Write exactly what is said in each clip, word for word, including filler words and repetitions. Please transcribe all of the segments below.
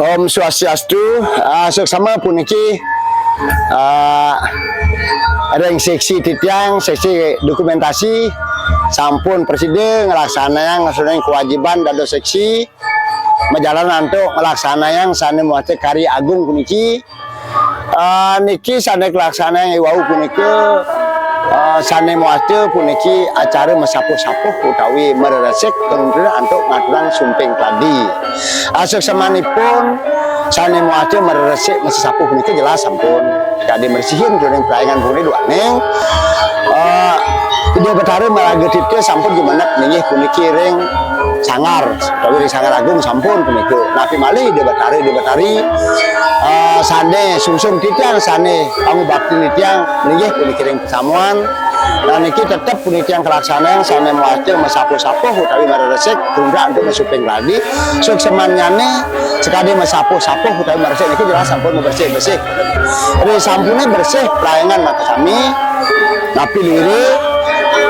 Om Swastiastu, ah, suksma puniki, ah, ring seksi titiang, seksi dokumentasi, sampun prasida nglaksanayang sané kewajiban dados seksi, majalan antuk nglaksanayang sané mawasta karya agung puniki. Ah, niki sané kalaksanayang i wau punika, ah, sané mawasta puniki acara masapuh-sapuh utawi mareresik, kemudian antuk ngaturang sumping kladi. Asuksmanipun sané mawasta mareresik masasapuh punika jelas sampun. Kadi mresihin jroning prayangan puri duaning, eh, Ida Betara maraga titah sampun jumeneng inggih puniki ring sanggar, utawi ring Sanggar Agung sampun punika. Napi malih Ida Betara, Ida Betari, eh, sané sungsung titiang, sané pangubaktin titiang, inggih puniki ring pasamuan. Nah, niki tetep puniki yang kalaksanayang sané mawasta masapuh-sapuh utawi mareresik, tumrap antuk masuping kladi. Suksmannyané sakadi masapuh-sapuh utawi maresik niki jelas sampun mabersih-bersih. Ri sampuné bersih prayangan makasami, napi lire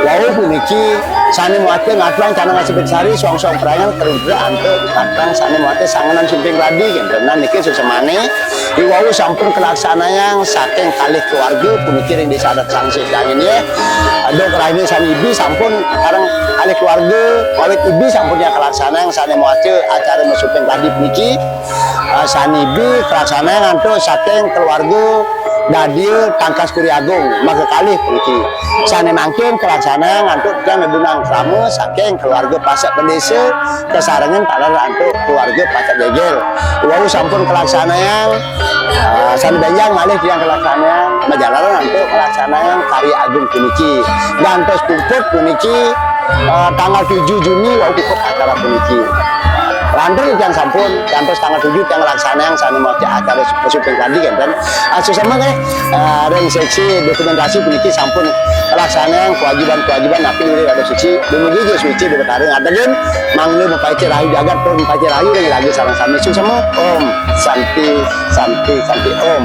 wau puniki sané mawasta ngaturang canang asepit sari, suang-suang prayangan kerudra antuk ngaturang sané mawasta sangenan sumping kladi, kénten. Nah, niki suksmané. Iwau sampun kalaksanayang saking kalih keluarga puniki ring Désa Adat Sangsih Dangin, ya. Duk rahina sané ibi sampun sareng kalih keluarga, kawit ibi sampun kalaksanayang sané mawasta acara masuping kladi puniki. Ah, sané ibi kalaksanayang antuk saking keluarga Dadia Tangkas Puri Agung, maka kalih puniki. Sané mangkin kalaksanayang antuk tiang nedunang krama saking keluarga Pasek Bendesa, kasarengan taler antuk keluarga Pasek Gegel. Wau sampun kalaksanayang, ah, sané bénjang malih tiang kalaksanayang, majalaran antuk kalaksanayang karya agung puniki. Gantos puput puniki, ah, tanggal tujuh Juni wau puput acara puniki. Lantur tiang sampun, gantos tanggal tujuh tiang kalaksanayang sané mawasta acara suping kladi, kénten. Ah, suksma, eh, ring seksi dokumentasi puniki sampun kalaksanayang kewajiban-kewajiban napi lire dados seksi. Dumugi Ida Suci Ida Betara ngadegaken mangda mapaica rahayu jagat tur mapaica rahayu ring raga sareng sami. Suksma. Om Santi, Santi, Santi Om.